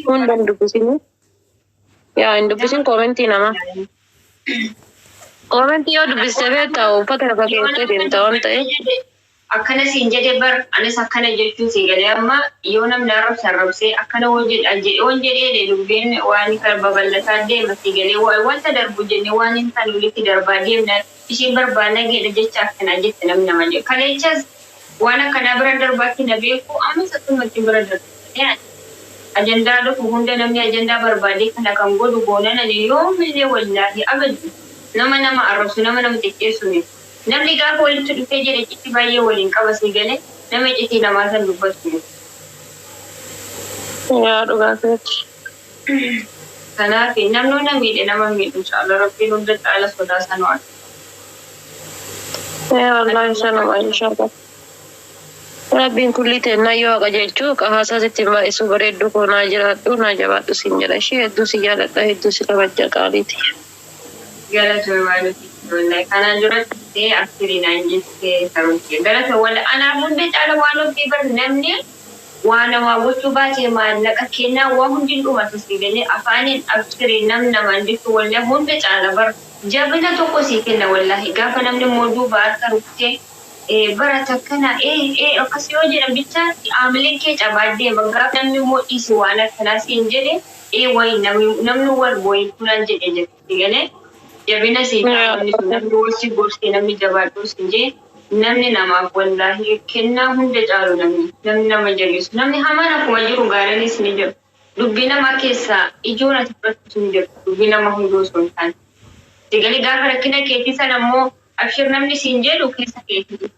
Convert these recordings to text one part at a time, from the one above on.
Hunda hin dubbisini. Yaa hin dubbisin koomentii namaa. Koomentii yoo dubbiste beektaa uffata lafa Yoo keessee namni deemta waan dubbate ta'eef. jedhe akkana siin jedhe bar anis akkana jechuu sii galee amma yoo namni arrabse arrabsee akkana woon jedhan jedhe woon jedhee dubbiin waan kan babal'ataa deema sii galee wanta darbu jenne waan hin taane walitti darbaa deemna ishiin barbaanna geedha jecha akkanaa jette namni nama jedhe kaleechas waan akkanaa bira darbaatti na beeku ammas akkumatti bira darbu ajandaa dhufu hunda namni ajandaa barbaadee kana kan godhu goonan ani yoomillee wallaahi abadi nama nama arrabsu nama nama xiqqeessu miti. Namni gaafa walitti dhufee jedhe iccitii baay'ee waliin qaba sii galee nama iccitii namaa san dubbatu miti. Yaa dhugaa keeti. Kanaaf namni hunda miidhe nama miidhu inshallah rabbiin hunda caala sodaa sanuu arga. Yaa wallaahi sanuma inshallah. Rabbiin kulli teennaa yoo haqa jechuu qahaasaa sitti hin baay'isuu bareedduu koo naa jiraadhu naa jabaadhu siin jedha ishee hedduu si jaaladha hedduu si kabaja qaaliiti. Galatoomi waan ofiitti wallahi kanaan dura dhuftee abshirii naan jette saruuti. Galatoomi wallahi anaaf hunda caala waan ofii bar namni waa namaa gochuu baate maallaqa kennaa waa hundi hin dhumatu sii galee afaaniin abshirii nam namaan jechuu wallahi hunda caala bar jabina tokko sii kenna wallahi gaafa namni immoo duuba harka rukutee bara takkana akkas yoo jedhan bicha aamileen kee cabaa deema gaafa namni immoo dhiisi waan akkanaa siin jedhe wayi namni wal wayi kunaan jedhe jette si galee jabina sii ta'a namni sun namni wal si gorsee namni jabaadhuu siin jee namni namaaf wallaahi kennaa hunda caalu namni namni nama jabeessu namni hamaan akkuma jiru gaariinis ni jiru dubbii namaa keessaa ijoon ati fudhattus ni jiru dubbii nama hunduu osoo hin taane si galee gaafa rakkina keetii sana immoo abshir namni siin jedhu keessa keetii.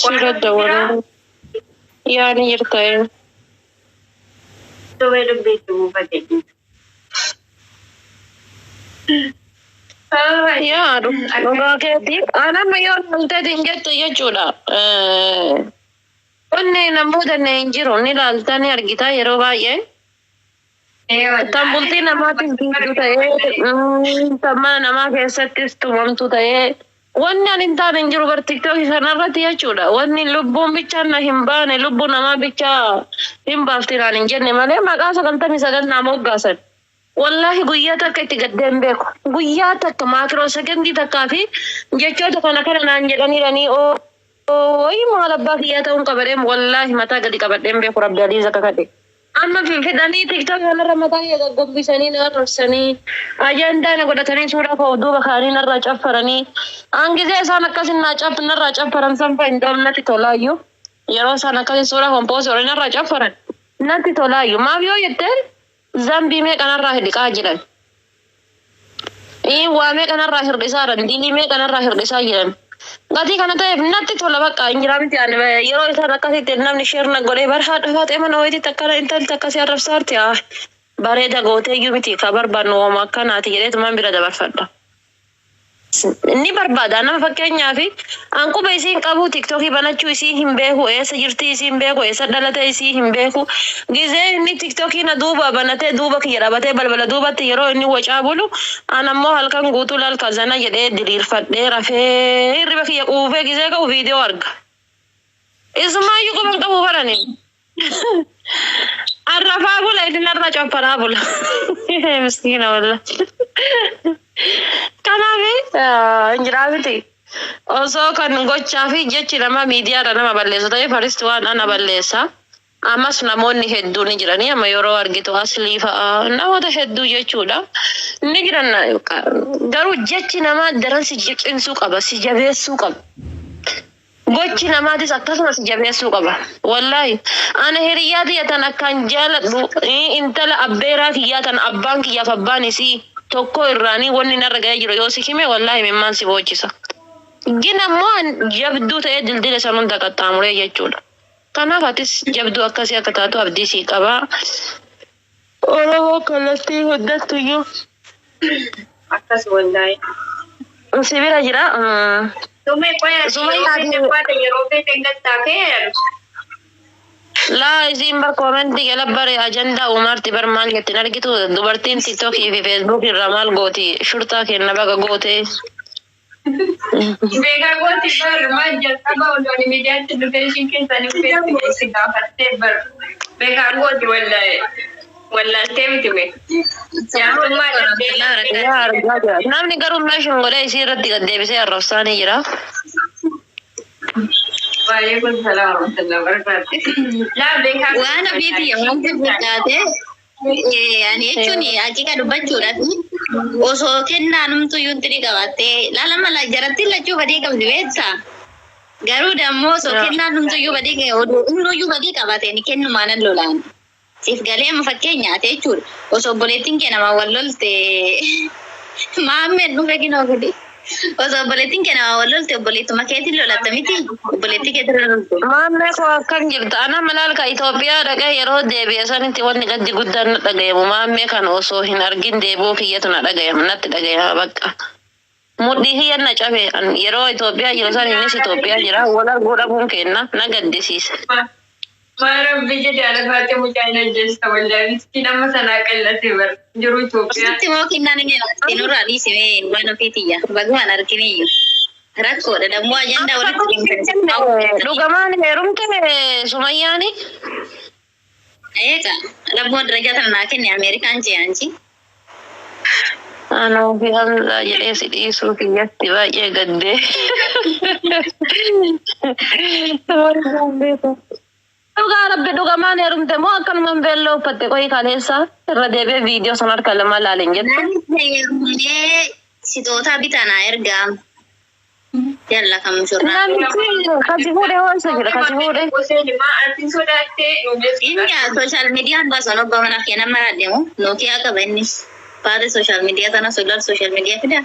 Waan Sirra ofi biraa dawwalee yaa ni jirta ee. Sobee dubbii itti buufate dhiisa. Yaa dhugaa keeti. Anamma yoo laalteeti hin jettu jechuudha. Wanni namoota hin jiru ni laalta ni argita yeroo baay'ee. Tan bultii namaatiif diigdu ta'ee tan mana namaa keessattis tumamtu ta'ee wanni ani hin taane hin jiru bar tiktookii kanarratti jechuudha. Wanni lubbuun bichaa na hin baane lubbuu namaa bichaa hin baafti naan hin jenne malee maqaa 99 naa moggaasan. Wallaahi guyyaa takka itti gaddee hin beeku. Guyyaa takka maakiroo sekendii takkaa fi jechoota kana kana naan jedhaniiranii ooyi maal abbaa kiyyaa ta'uun qabadheen wallaahi mataa gadi qabadheen beeku rabbi aliiza kakadhe. Amma fidanii tiktok kanarra mataa kiyya gaggombisanii na arrabsanii ajandaa na godhatanii suuraa koo duuba kaanii narraa caffaranii hangizee isaan akkasin naa caff narraa caffaran san fa'a hin natti tolaayyuu yeroo isaan akkasi suuraa kompoosii horii narraa caffaran natti tolaayyuu maaf yoo jetteen zambii meeqa narraa hidhiqaa jiran. Waa meeqa narraa hir'isaa jiran dilii meeqa narraa hir'isaa jiran. Gatii kana ta'eef natti tola bakka hin jiraa miti ani yeroo isaan akkasitti namni sheerna godhee bar haadha faatee mana wayiitti akkana intalti akkasii arrabsaarti haa bareeda gooteeyyuu miti ka barbaannu wooma akkanaati jedheetumaan bira dabarfadha. Ni barbaada nama fakkeenyaaf an quba isii hin qabu tiktookii banachuu isii hin beeku eessa jirti isii hin beeku eessa dhalate isii hin beeku gizee inni tiktookii na duuba banatee duuba kiyya dhabatee balbala duubatti yeroo inni wacaa bulu an ammoo halkan guutuu laal kazana jedhee diriirfadhee rafee hirriba kiyya quufee gizee ka'u viidiyoo arga. Isumaayyuu quba hin qabu barani. Arrafaa bula inni narra caffaraa bula. Miskiina walla. Kanaaf hin jiraa miti. Osoo kan gochaa fi jechi nama miidiyaarra nama balleessu ta'e faristi waan ana balleessa. Ammas namoonni hedduu ni jiranii amma yeroo argitu aslii fa'a namoota hedduu jechuudha. Ni jiran garuu jechi namaa daran si cimsuu qaba si jabeessuu qaba. Gochi namaatis akkasuma si jabeessuu qaba. Wallaahi ana hiriyyaa tiyya tan akkaan jaaladhu intala abbeeraa kiyyaa tan abbaan kiyyaaf abbaan isii tokko irraanii wanni narra ga'ee jiru yoo si hime wallaahi mimmaan si boochisa. Gin ammoo an jabduu ta'ee dildila san hunda qaxxaamuree jechuudha. Kanaaf atis jabduu akkasii akka taatu abdii sii qaba. Oromoo kallattii hundattuyyuu Akkas wallahi. si bira jira. Tumee qoya yeroo Sumayyaa feete baate yeroo feete hin gattaafee. Laa isiin bar koomentii jala bare ajandaa uumaarti bar maal jettin argitu dubartiin tiktokii fi feesbuuk irraa maal gooti shurtaa kenna baga goote. Beekaa gooti bar maal jalqaba odoon miidiyaatti dhufee ishiin keessanii feesbuukii si gaafattee bar. Beekaa gooti wallahi. Wallaaltee miti mee. Jaarsummaa dhabdee. Yaa argaa jira. Namni garuu meeshaan godhee isii irratti gad deebisee arrabsaanii jira. Waalaikum salaam warahmatullahi wabarakatuh. Laa beekaa Waan ofiiti wanti fakkaate ani jechuun hakika dubbachuudhaaf osoo kennaan iyyuu ni qabaattee laala mala jaratti lachuu badii qabdi beektaa. Garuu dammoo osoo kennaan iyyuu badii hunduyyuu badii qabaate ni kennumaan lolaan. Siif galee amma fakkeenyaate jechuudha. Osoo obboleettiin kee namaa wal lolte maammeen dhufe kinoo gudi. Osoo obboleettiin kee namaa wal lolte obboleettuma keetiin lolatta miti obboleettii keetiin lolte. Maammee koo akkam jirta? Ana malaalka Itoophiyaa dhaqee yeroo deebi'e sanitti wanni gaddi guddaan na dhagayamu. Maammee kana osoo hin argin deebi'uu kiyyatu na dhagayama. Natti dhagayama bakka. Mudhii kiyyan na cabe. Yeroo Itoophiyaa jiru san innis Itoophiyaa jira. Wal arguu dhabuun kenna na gaddisiisa. Maa rabbi jedhe alafaatee mucaa hin ajjeesta wallahi miskiin amma sanaa qallatee bar jiru Itoophiyaa. Sitti moo kennaan inni laatti nurraa dhiisime waan ofiitiyya. Bagumaan arginiyyuu. Rakkoodha dammoo ajandaa walitti dhimma. Dhugamaan heerumte Sumayyaani? Eega rabboon darajaa tana naa kenne Ameerikaan je'anchi. Anoo fi Hamzaa jedhee si dhiisuu kiyyatti baay'ee gaddee. Dhugaa rabbi dhugamaan heerumte moo akkanumaan beelloo uffatte qoyi kaleessa irra deebi'ee viidiyoo sana harka lama ilaalen jettu. Namni heerumee sitootaa bitaa naa ergaa. Yalla kan mushurraa. Namichi kasi fuudhee hoolsa jira kasi fuudhee. Goseen maa ati sodaattee nu Inni sooshaal miidiyaan baasan obba mana kee nama deemu Nookiyaa qaba innis. Baate sooshaal miidiyaa tana solar sooshaal miidiyaa fida.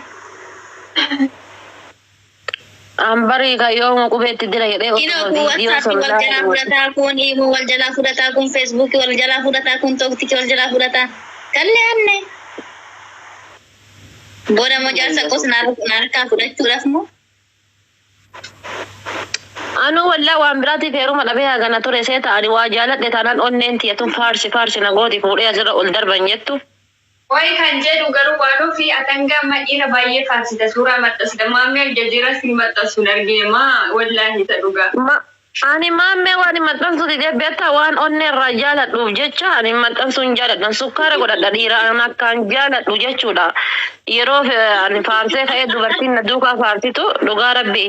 Ambarii kan yooma qubeetti dira jedhee Kino osuma kun viidiyoo WhatsApp sana wal jalaa ilaalu. fudhataa kun Imo wal jalaa fudhataa kun Facebook wal jalaa fudhataa kun TikTok wal jalaa fudhataa. Kallee anne. Booda moo jaarsa qos na harkaa fudhachuudhaaf moo? Anu wallaa waan biraatiif heeruma dhabee hagana ture see ta'ani waa jaaladhe taanaan onneen tiyya faarsi faarsi na gooti fuudhee asirra ol darban jettu. Wayi kan jedhu garuu waan ofii atangaa amma dhiira baay'ee faarsita suuraa maxxansita maammee aljazeeraa si maxxansu hin argine maa wallaahi isa dhugaa. Ani maammee waan hin maxxansu didee beektaa waan onnee irraa jaaladhuuf jecha ani maxxansuu hin jaaladhan sukkaara godhadha dhiira an akkaan jaaladhu jechuudha. Yeroo ani faarsee ka'ee dubartiin na duukaa faarsitu dhugaa rabbi.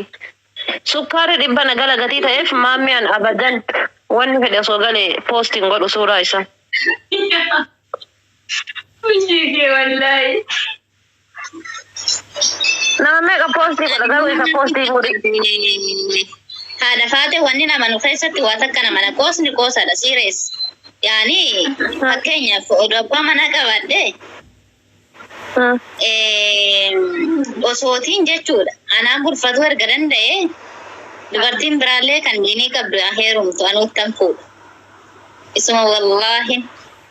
Sukkaarri dhibba na gala gatii ta'eef maammee an abadan wanni fedhe osoo galee poostiin godhu suuraa isaa. Hojii kee wallaahi. Nama meeqa poostii godha garuu isa poostii godhi. Haadha faate wanni nama nu keessatti waa takka nama na qoosni qoosadha siirees. Yaani fakkeenyaaf oduu abbaa manaa qabaadhe osootiin jechuudha. Anaan bulfatu erga danda'e dubartiin biraallee kan diinii qabdu heerumtu anuuttan fuudha. Isuma wallaahi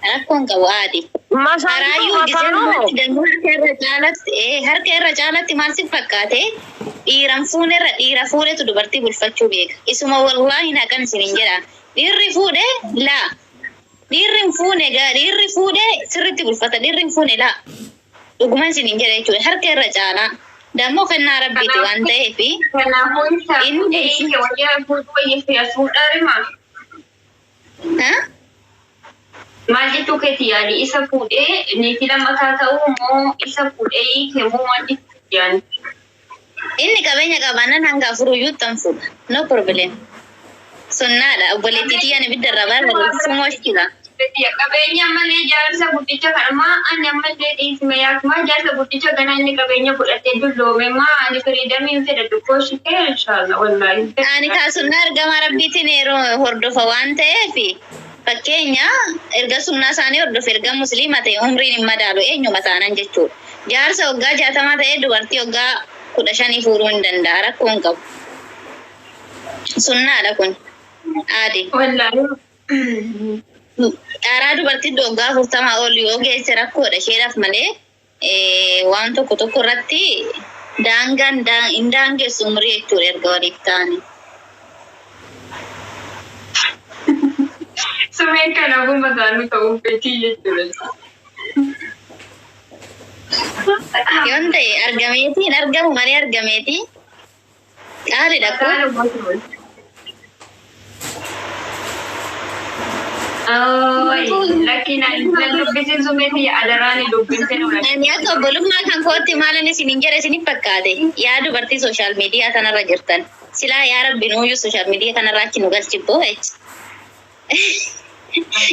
rakkoon qabu aadi. Masaayyuu Karaayyuu gisee afaanoo. danuu harka irra caalatti harka irra caalatti maal si fakkaate dhiiran fuunerra dhiira fuudhetu dubartii bulfachuu beeka. Isuma wallaahi haqan isin hin jedha. Dhiirri fuudhe laa. Dhiirri hin fuune gaa dhiirri fuudhe sirriitti bulfata dhiirri hin fuune laa. Dhuguman isin hin jedha jechuudha harka irra caalaa. Dammoo kennaa rabbiiti waan ta'eef Kanaafuu isa Inni- fuudhee kee wayyaa fuudhuu wayya fi as fuudhaa rima. Maal jechuu keeti yaali isa fuudhee niitii lammataa ta'uu moo isa fuudhee hiike moo maal jechuu yaali? Inni qabeenya qabaannan hanga afuruyyuu tan fuudha. No problem. Sunnaadha. Obboleettii tiyyaan ibidda irraa baala sumoshkila. Qabeenya malee jaarsa guddicha kana maa ani ammallee dhiisime yaakmaa jaarsa guddicha kana inni qabeenya fudhatee dulloome maa ani firiidamii hin fedha dubboo shitee inshallah wallaahi. Ani kaa sunnaa ergama rabbiitiin yeroo hordofa waan ta'eef fakkeenya erga sunnaa isaanii hordofe erga musliima ta'e umriin hin madaalu eenyuma taanan jechuudha. Jaarsa waggaa 60 ta'e dubartii waggaa 15 fuudhuu hin danda'a rakkoo hin qabu. Sunnaadha kun aadi. Wallaahi. Dhaaraa dubartii waggaa 40 ol yoo geesse rakkoodha isheedhaaf malee waan tokko tokko irratti daangaan hin daangessu umrii jechuudha erga waliif ta'anii. Sumayyaan kanaafuu masaanuu ta'uu feetii jechuudha. Yoon ta'e argameeti hin argamu malee argameeti. Qaaliidha kun. Ani akka obbolummaa kan kootti maalan isin hin jedhe isinif fakkaate. Yaa dubartii sooshaal miidiyaa kanarra jirtan. Silaa yaa rabbi nuuyyuu sooshaal miidiyaa kanarra achi nu galchibboo jechi.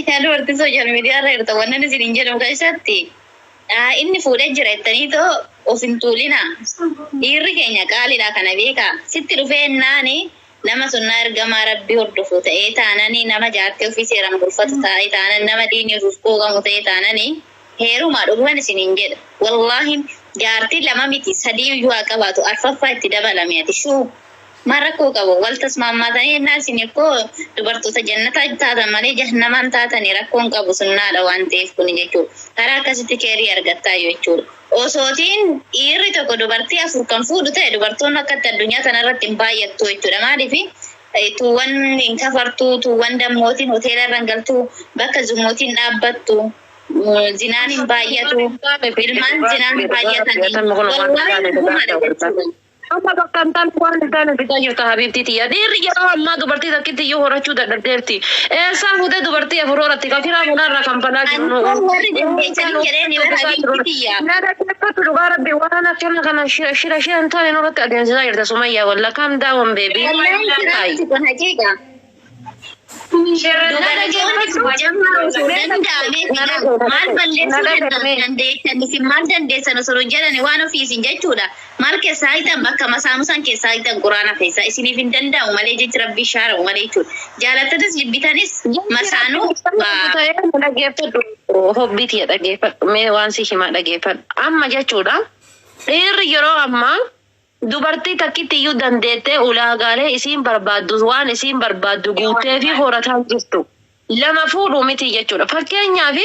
Yaa dubartii sooshaal miidiyaa irra jirtan wannan isin hin jedhamu keessatti. Inni fuudhee jira jettanii too of hin tuulinaa. Dhiirri keenya qaaliidha kana beekaa. Sitti dhufee naani nama sunnaa ergamaa rabbii hordofu ta'ee taananii nama jaartee ofii seeraan bulfatu ta'ee taanan nama diinii ofiif quuqamu ta'ee taananii heerumaa dhuguman isiniin jedha. Wallaahi jaartii lama miti sadii iyyuu haa qabaatu arfaffaa itti dabalame ati shuu. Maal rakkoo qabu wal tasmaammaatanii ennaa isin ikkoo dubartoota jannataa taatan malee jahannamaan taatanii rakkoon qabu sunnaadha waan ta'eef kun jechuudha. Karaa akkasitti keerii argattaa jechuudha. Osootiin dhiirri tokko dubartii afur kan fuudhu ta'e dubartoonni akkatti addunyaa kanarratti hin baay'attu jechuudha. Maaliif tuuwwan hin kafartuu, tuuwwan dammootiin hoteela irra hin galtuu, bakka zumootiin dhaabbattu, zinaan hin baay'atu, ilmaan zinaan baay'atanii. Wallaahi dhugumaadha jechuudha. Amma bakka hin taane waan hin taane fidaa jirta habiibtii tiyya. Dhiirri yeroo ammaa dubartii takkitti iyyuu horachuu dadhabdeerti. Eessaa fuutee dubartii afur horatti kafiraa munaarraa kan balaa jiru. Ani warri dandeessanii jedheen bara habiibtii tiyya. Nada keessatti dhugaa rabbi waan akkana kana shira shira shira hin taane nurratti adeemsisaa jirta Sumayyaa walla kam daawwan beebii. Wallaahi sirriitti kun haqiiqa. Dubartoonni jamaa osoo danda'amee fida maal balleessuu dandeessan isin maal dandeessan osoo hin jedhani waan ofii isin jechuudha. Maal keessaa hiitan bakka masaamusan keessaa hiitan quraana keessaa isiniif hin danda'amu malee jechi rabbii shaaramu malee jechuudha. Jaalattanis jibbitanis masaanuu Dhaggeeffadhu hobbiitii dhaggeeffadhu mee waan si himaa dhaggeeffadhu amma jechuudha dhiirri yeroo ammaa dubartii takkitti iyyuu dandeettee ulaagaalee isiin barbaaddu waan isiin barbaaddu guutee fi horataa jirtu. Lama fuudhuu miti jechuudha. Fakkeenyaaf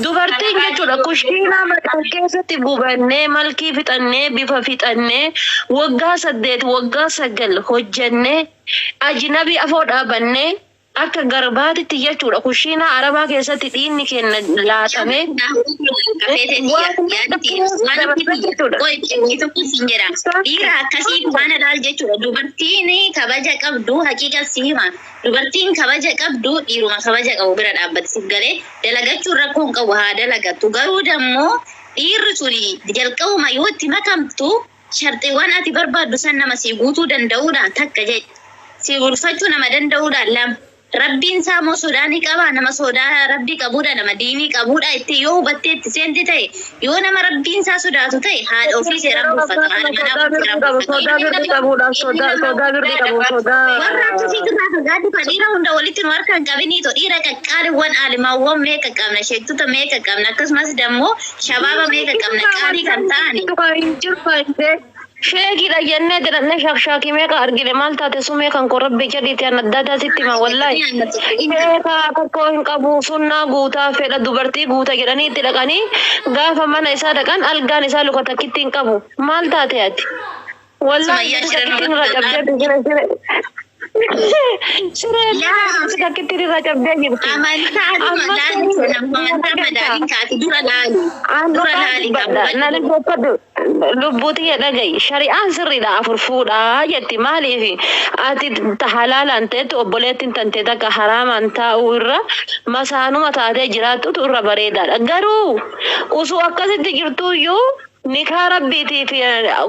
dubartiin jechuudha kushiinaa mataa keessatti gubannee malkii fixannee bifa fixannee waggaa 8 waggaa 9 hojjennee ajnabii afoo dhaabannee akka garbaatitti jechuudha kushiinaa arabaa keessatti dhiinni keenya laatamee Dhiira akkasii waan alaal jechuudha. Dubartiin kabaja qabdu haqiiqa si hima. Dubartiin kabaja qabdu dhiiruma kabaja qabu bira dhaabbatti si galee dalagachuun rakkoo hin qabu haa dalagattu. Garuu dammoo dhiirri suni jalqabuma yoo itti makamtu sharxiiwwan ati barbaaddu san nama si guutuu danda'uudha takka jedhe. Si bulfachuu nama danda'uudha lama. Rabbiin isaa immoo sodaa ni qaba. Nama sodaa rabbii qabuudha. Nama diinii qabuudha. Itti yoo hubattee itti seenti ta'e yoo nama rabbiin isaa sodaatu ta'e haadha ofii seeraan bulfata. Haadha manaa ofii seeraan bulfata. Warra akkasii irraa fagaatu kan dhiira hunda walitti nu harka hin qabiniitu dhiira qaqqaaliiwwan aalimaawwan meeqa qabna sheektota meeqa qabna akkasumas dammoo shabaaba meeqa qabna qaalii kan ta'ani. Sheekidha jennee jedhamne shakshaakii meeqa argine maal taate sumee kan koo rabbi jedhiiti an adda addaa sitti hima wallaahi. Sheekaa tokko hin qabu sunnaa guutaa fedha dubartii guuta jedhanii itti dhaqanii gaafa mana isaa dhaqan algaan isaa luka takkitti hin qabu maal taate ati. Wallaahi takkitti irra cabdee jira jira. Siree takkitti irra cabdee jirti. Amantaa amantaa madaaliin kaati dura laali. Dura laali qabu. Lubbuuti dhagayi shari'aan sirriidha afur fuudhaa jetti maaliif ati halaalaan ta'etti obboleettiin tantee takka haraamaan taa'uu irra masaanuma taatee jiraattutu irra bareedaadha. Garuu osoo akkasitti jirtuyyuu nikaa rabbiitii fi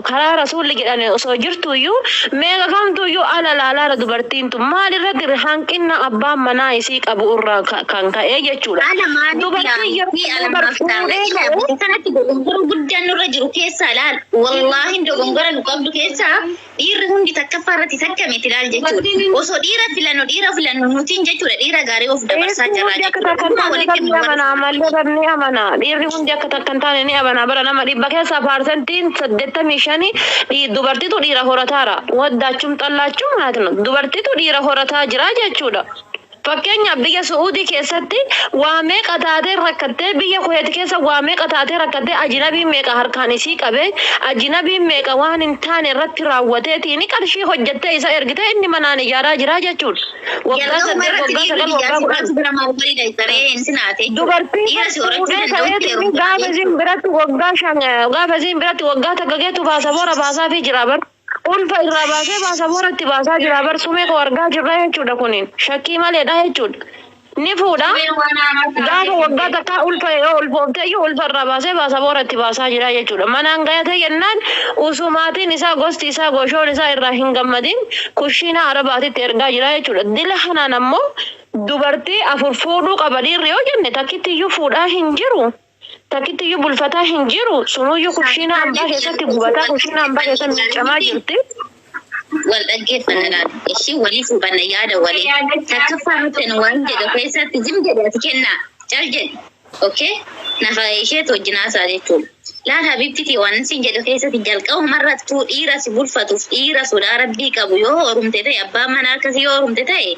karaa rasuulli jedhan osoo jirtuyyuu meeqa kamtuyyuu ala laalaara dubartiin tun maal irratti hanqina abbaan manaa isii qabu irraa kan ka'ee jechuudha. Ala maaliif yeroo fuudhee kanatti dogongora guddaan nurra jiru keessaa laal wallaahi dogongora nu qabdu keessaa dhiirri hundi takkaffaa irratti takka miti laal jechuudha. Osoo dhiira filannu dhiira filannu nutiin jechuudha dhiira gaarii of dabarsaa jirraa jechuudha. Ni amana ammallee bar ni amana dhiirri hundi akka takka hin taane ni amana bara nama dhibba keessaa paarsantiin 85 dubartiitu dhiira horataara. Waddaachum xallaachum haatinu dubartiitu dhiira horataa jira jechuudha. Fakkeenyaaf biyya Su'uudii keessatti waa meeqa taatee rakkattee, biyya Kuweet keessa waa meeqa taatee rakkattee, ajinabiin meeqa harkaan isii qabee, ajinabiin meeqa waan hin taane irratti raawwateetiin qarshii hojjettee isa ergitee inni manaan ijaaraa jira jechuudha. Waggaa Jalqabuma 8, irratti waggaa dhiirri 9, biyyaa waggaa si 10. baatu bira maal godhi daytaree hin sinaate jechuudha. Dubartii Dhiira si horachuu fuudhee danda'utti ta'eetiin heerumte gaafa malee. isiin biratti waggaa 5, gaafa isiin biratti waggaa 1 geetu baasaboora baasaafii jira bar. Ulfa irraa baasee baasaboora itti baasaa jira bar, sumee koo argaa jirra jechuudha, kuniin shakkii maleedha jechuudha. Ni fuudha, gaafa waggaa takkaa ulfa yoo ulfoofte iyyuu ulfa irraa baasee baasaboora itti baasaa jira jechuudha. Manaan gayatee jennaan usumaatiin isaa, gosti isaa, goshoon isaa irraa hin gammadin kushiinaa arabaatitti ergaa jira jechuudha. Dila kanaan ammoo dubartii 4 fuudhuu qaba dhiirri yoo jenne, takkitti iyyuu fuudhaa hin jiru. Takkitti iyyuu bulfataa hin jiru. Sunuyyuu kushiinaa hambaa keessatti gubataa, kushiinaa hambaa keessatti miicamaa jirti. Wal dhaggeeffanna laata. Ishii waliif hubanna yaada walii. Takkaffaa irratti ani waan jedhu keessatti zim jedhe ati kennaa. Cal jedhe. Okay? Nafa isheetu wajjin haasa'a jechuudha. Laal habibtiti, waan sin jedhu keessatti jalqabumarrattuu dhiira si bulfatuuf dhiira sodaa rabbii qabu yoo horumte ta'e, abbaan manaa akkasii yoo horumte ta'e,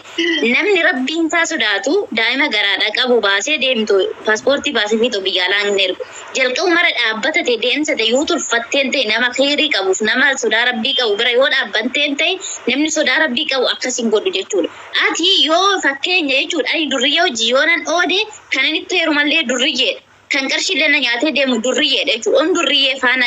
namni rabbiin isaa sodaatu daa'ima garaadha qabu baasee deemtu paaspoortii baasee fiixu biyya alaa hin ergu. Jalqabumarra dhaabbata ta'e deemsa ta'e yoo tolfatteen ta'e, nama kheyrii qabuuf nama sodaa rabbii qabu bira yoo dhaabbatteen ta'e, namni sodaa rabbii qabu akkas hin godhu jechuudha. Ati yoo fakkeenya jechuudha, ani durriyyee hojii yoo nan oode, kanan itti heerumallee durriyyeedha. Kan qarshiillee na nyaatee deemu durriyyeedha jechuudha. On durriyyee faana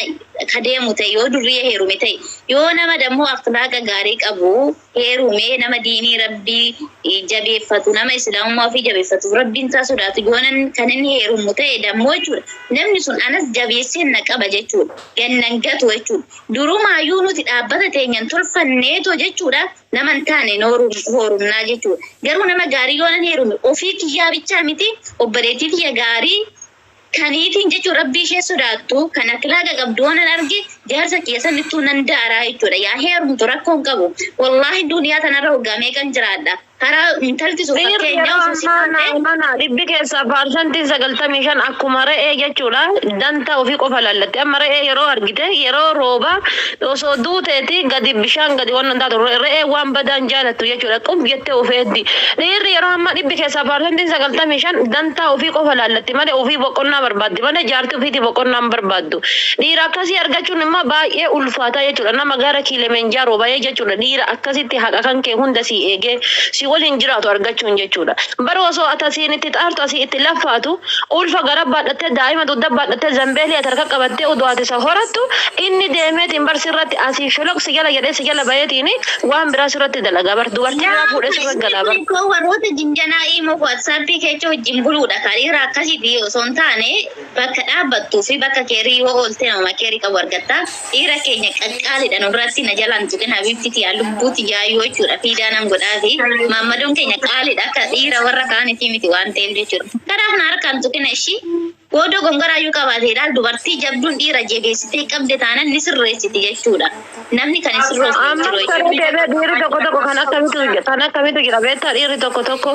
ka deemu ta'e, yoo durriyyee heerume ta'e, yoo nama dammoo akhlaaqa gaarii qabu heerume, nama diinii rabbii jabeeffatu, nama islaamummaa ofii jabeeffatu, rabbiin isaa sodaatu yoo nan kan inni heerumu ta'e dammoo jechuudha. Namni sun anas jabeessee na qaba jechuudha. Gannan gatu jechuudha. Durumaayyuu nuti dhaabbata teenyan tolfanneetoo jechuudha, nama hin taane hoorumnaa jechuudha. Garuu nama gaarii yoo nan heerume, ofii kiyyaa bichaa miti, obboleettii kiyya gaarii kaniitiin jechuun rabbii ishee sodaattu kan akhlaaqa qabdu yoo nan arge, jaarsa kiyya sanittuu nan daaraa jechuudha. Yaa heerumtu, rakkoo hin qabu. Wallaahi duniyaa tanarra waggaa meeqan jiraadha. Karaa intalti sun Dhiirri fakkeenya yeroo osoo si ammaa taate mana dhibbi keessaa 95% akkuma re'ee jechuudha. Dantaa ofii qofa laallatti. Amma re'ee yeroo argite, yeroo rooba osoo duuteeti gadi bishaan gadi waan taatu, re'ee waan badaan jaalattu jechuudha. Qum jettee of eegdi. Dhiirri yeroo ammaa dhibbi keessaa 95% dantaa ofii qofa laallatti malee, ofii boqonnaa barbaaddi malee jaartii ofiitii boqonnaa hin barbaaddu. Dhiira akkasii argachuun immoo baay'ee ulfaata jechuudha. Nama gara Kiilimanjaaroo bahee jechuudha. Dhiira akkasitti haqa kan kee hunda si eegee si waliin jiraatu argachuun jechuudha. Bara osoo ati asiin itti xaartu, asii itti laffaatu, ulfa gara baadhattee, daa'ima dugda baadhattee, zambeelii ati harka qabattee odoo ati isa horattu, inni deemeetiin bar sirratti asii sholoq si jala jedhee si jala baheetiin waan biraa sirratti dalagaa bar, dubartii biraa Yaa fuudhee sirra galaa bar. Kun koo warroota jinjanaa immoo WhatsAppii keessa wajjin buluudha. Kan dhiira akkasiiti osoo hin taane, bakka dhaabbattuu fi bakka keerii yoo oolte nama keerii qabu argatta. Dhiira keenya qaqqaaliidha, nu biratti na jalaan tuqin habibti, yaa lubbuuti yaayyoo jechuudha. Fiidaa nan godhaa fi maammadoon keenya qaaliidha, akka dhiira warra kaanitii miti waan ta'eef jechuudha. Kanaaf na harkaan tuqina ishii. Booda gongoraayyuu qabaate ilaal, dubartii jabduun dhiira jabeessitee qabde taanan ni sirreessiti jechuudha. Namni kan hin sirroofne hin Amma jiru saree jechuudha. deebi'ee dhiirri tokko tokko kan akkamitu jira beektaa? Dhiirri tokko tokko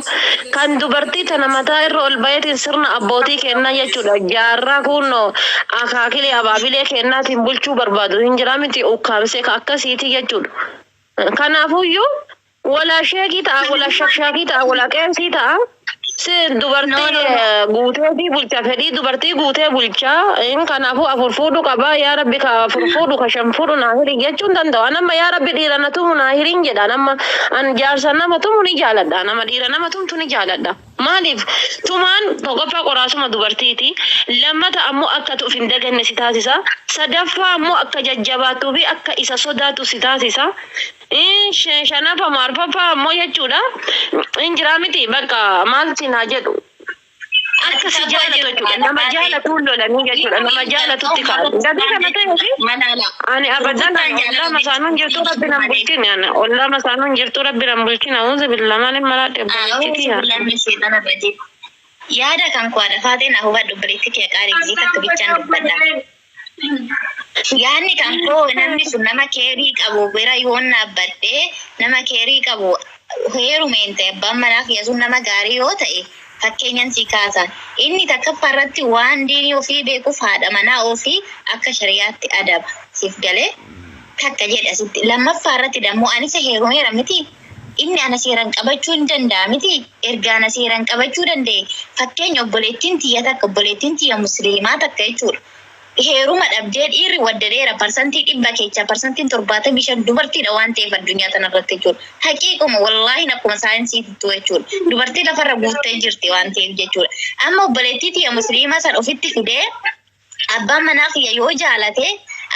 kan dubartii tana mataa irra ol baheetiin sirna abbootii kennaa jechuudha. Jaarraa kunoo akaakilee abaabilee kennaatiin bulchuu barbaadu hin jira miti, ukkaamsee ka akkasiiti jechuudha. Kanaafuyyuu walaa sheekii ta'a, walaa shakshaakii ta'a, walaa qeensii ta'a. Si No, dubartii no, no. Guuteetii bulcha, fedhii dubartii guutee bulcha. Kanaafuu 4 fuudhu qabaa, yaa rabbi, ka 4 fuudhu, ka 5 fuudhu naa hiri jechuun danda'u. An amma yaa rabbi dhiira na tumu naa hiriin jedha. Amma an jaarsa nama tumu ni jaaladha. Nama dhiira nama tumtu ni jaaladha. Maaliif? Tumaan tokkoffaa qoraasuma dubartiiti. Lammata ammoo akka ati of hin daganne si taasisa. Sadaffaa ammoo akka jajjabaattuu fi akka isa sodaatu si taasisa. Shanaffaa arfaffaa ammoo jechuudha. Hin jiraa miti, bakka maal siin haa jedhu. Akka si jaalatu jechuudha. Nama jaalatuun lolanii jechuudha. Nama jaalatutti ka'an. Gatii kana ta'ee fi Manaala. ani abadan ollaa masaanuun jirtu rabbi nan bulchine, ani ollaa masaanuun jirtu rabbi nan bulchine, auzu billah, maaliin maraadhe obboleettiiti. Yaada kan koo adafaateen na hubadhu, obboleetti kee qaalii gisee takka bichaan dubbadha. Yaadni kan koo, namni sun nama keerii qabu bira yoon dhaabbadhee, nama keerii qabu heerumeen ta'e, abbaan manaa kiyya sun nama gaarii yoo ta'e, fakkeenyan si kaasa. Inni takkaffaa irratti waan diinii ofii beekuuf haadha manaa ofii akka shari'aatti adaba. Siif galee takka jedhe asitti. Lammaffaa irratti dammoo anis heerumeera miti. Inni ana seeraan qabachuu hin danda'a miti. Erga ana seeraan qabachuu danda'e, fakkeenya obboleettiin tiyya takka, obboleettiin tiyya musliimaa takka jechuudha. Heeruma dhabdee dhiirri waddadeera 100% keessaa 75% dubartiidha waan ta'eef addunyaa tanarratti jechuudha. Haqiiquma wallaahi akkuma saayinsiittu jechuudha. Dubartii lafarra guuttee jirti waan ta'eef jechuudha. Amma obboleettii tiyya musliimaa san ofitti fidee abbaan manaa kiyya yoo jaalate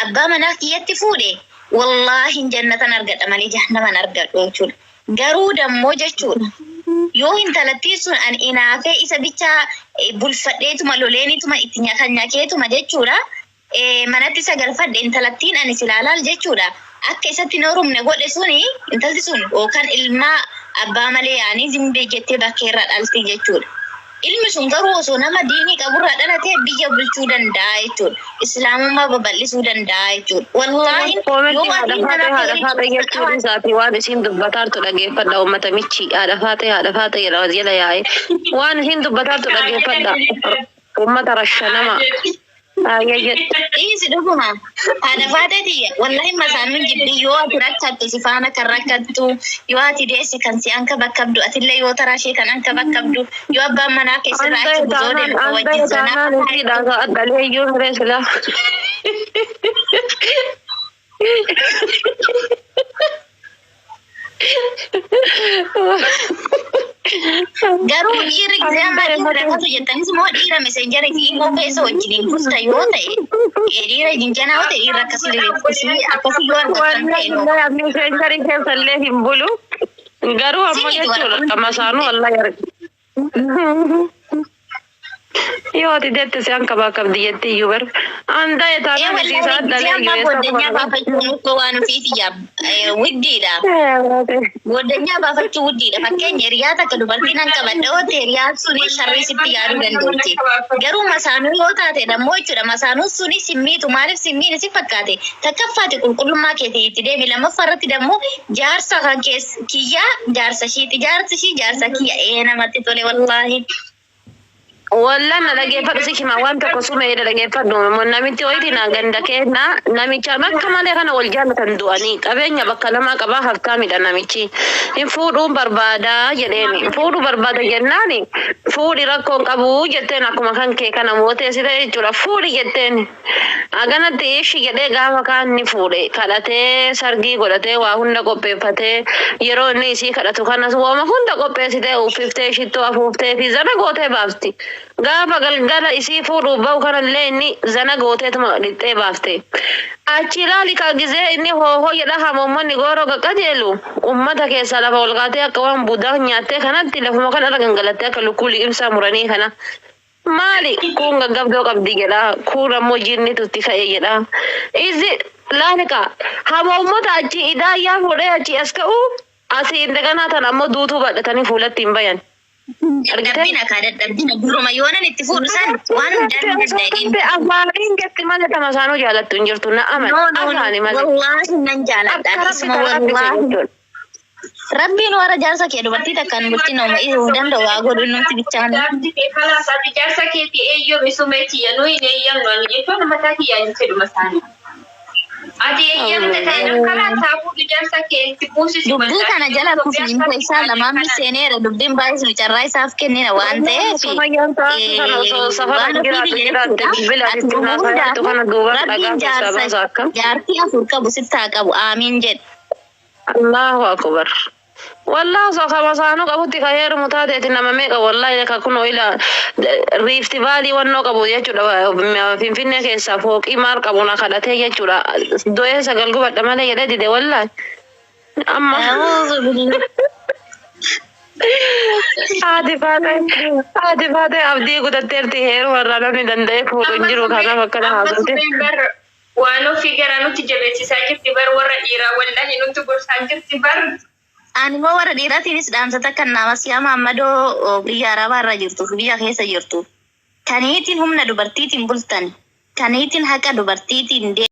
abbaa manaa kiyyatti fuudhe, wallaahi jannatan argadha malee jahannaman argadhu jechuudha. Garuu dammoo jechuudha. Yoo intalattiin sun an inaafee isa bichaa bulfadheetuma loleenituma itti nyakeetuma jechuudha. Manatti isa galfadhe, intalattiin ani silaalaal jechuudha. Akka isatti hin horumne godhe suni, intalti sun yookaan ilmaa abbaa malee yaanii zimbee jettee bakkeerra dhalti jechuudha. Ilmi sun garuu osoo nama diinii qaburraa dhalatee biyya bulchuu danda'a jechuudha. Islaamummaa babal'isuu danda'a jechuudha. Wallaahi Koomentii yoo haadha ati faatee nama haadha faatee jechuun isaati waan isiin dubbataartu dhageeffadha. Uummata michi haadha faatee haadha faatee jedha jala yaa'e. Waan isiin dubbataartu dhageeffadha. Uummata rashanama. Ayya jedhe. Dhiisi dhuguma. Haadha faateeti wallahi masaanuun jibbi. Yoo ati rakkattu si faana kan rakkattu, yoo ati deesse kan si anka bakkabdu, atillee yoo taraa ishee kan anka bakkabdu, yoo abbaan manaa keessirraa achi Andee guzoo taanaan deemu andee wajjin zanaa taanaan isiidha dhalee iyyuu miree silaa. Garuu dhiirri gisee ammaa dhiirri rakkatu jettanis immoo dhiira messenjera fi immoo keessa wajjiniin bulta yoo ta'e, dhiira jinjanaa yoo ta'e, dhiirri akkasii akkasii yoo argattan ta'e noo. Wallahi messengerii keessa illee hin bulu. Garuu ammoo Siniitu jechuudha masaanuu wallahi arga. Yoo ati jette si anka bakkabdi jetti iyyuu bar. Andee Ee taanaan wallahi isiisaa gisee dhalee ammaa iyyuu eessa goddanyaa baafachuun uffoo waan ofiiti yaa widdiidha. Goddanyaa baafachuu widdiidha. Fakkeenya hiriyaa takka dubartiin an qabadha yoo ta'e, hiriyaan suni sharrii sitti yaaduu dandeetti. Garuu masaanuu yoo taate dammoo jechuudha, masaanuu suni simmiitu maaliif simmiin si fakkaate? Takkaffaati qulqullummaa keetii itti deemi, lammaffaa irratti dammoo jaarsa kan kees kiyyaa jaarsa ishiiti, jaarsi ishii jaarsa kiyya, ee namatti tole wallaahi. Wallaan na dhageeffadhu, si hima waan tokko sumee na dhageeffadhu. Namitti wayitii na ganda kenna namicha bakka malee kana wal jaallatan du'anii qabeenya bakka lamaa qabaa, haftaamidha namichi. Hin fuudhuun barbaadaa jedheeni, fuudhuu barbaada jennaani, fuudhi rakkoon qabu jetteen. Akkuma kan kee kana mooteessite jechuudha, fuudhi jetteen. Aganatti ishi jedhee gaafa kaan ni fuudhe, kadhatee sargii godhatee waa hunda qopheeffatee, yeroo inni isii kadhatu kanas waama hunda qopheessitee uffiftee shittoo afuuftee fi zana gootee baafti. Gaafa galgala isii fuudhuuf bahu kanallee inni zana gooteetuma dhixxee baafte. Achi ilaali ka gizee inni hoohoo jedha hamoommanni gooroo qaqqajeelu ummata keessaa lafa ol kaatee akka waan budaa nyaattee kanatti lafuma kana irra gangalattee akka lukkuu liqimsaa muranii kana. Maali kun gaggabdoo qabdi jedha, kun ammoo jinni tutti ka'e jedha. Izi laalika hamoommota achi idaayyaa fuudhee achi as ka'u, asii indaganaa tan ammoo duutuu baadhatanii fuulatti hin bayan. Argitee? Dadhabbina kaa, dadhabbina duruma yoonan itti fuudhu san waan hundaan hin danda'in. Afaaniin jetti malee tama isaanuu jaalattu hin jirtu, na aman. No, no, no. Afaani malee. Wallaahi nan jaaladha. Akka rabbi Akkasuma ta rabbi wallaahi. jechuudha. Rabbiin warra jaarsa kee dubartii takkaan bultii nama ihuu danda'u haa godhu nuti bichaan. Jaarsi kee kalaas ati jaarsa keetii eeyyoomi sumee tiyya, nuyi hin eeyyamnu, ani jechuun mataa kiyyaan fedhuma isaanii. Ati eeyyamte ta'e kalaas haa fuudhu jaarsa kee itti buusisi. Dubbii kana jala kufiinsa isaa lamaan seeneera, dubbiin baay'isnu carraa isaaf kennina waan ta'eef. Sumayyaan taatu sana osoo safara Waan jiraattu ofiiti jiraatte jechuudha. bilbila Ati sitti naasaayatu kana duuba rabbiin dhagaa keessaa jaarsa baasa akkam. jaartii afur qabu sitti haa qabu, aamiin jedhe. Allahu akbar. Wallah osoo kama saanuu qabutti ka heerumu taateeti nama meeqa wallahi ka kunoo ila Rift Valley wannoo qabu jechuudha. Finfinnee keessaa fooqii maal qabu na kadhatee jechuudha. Do'ee sagal gubadha malee jedhee dide wallahi. Amma haati faatee abdii kutatteerti, heeruma irraa namni danda'ee fuudhu hin jiru, kanaaf akkana haasofte. Waan ofii garaa nutti jabeessisaa jirti bar, warra dhiiraa wallahi nutti gorsaa jirti bar. Ani immoo warra dhiiraatiinis dhaamsata kan nama si'ama ammadoo biyya arabaa irra jirtu fi biyya keessa jirtu. Kaniitiin humna dubartiitiin bultan, kaniitiin haqa dubartiitiin.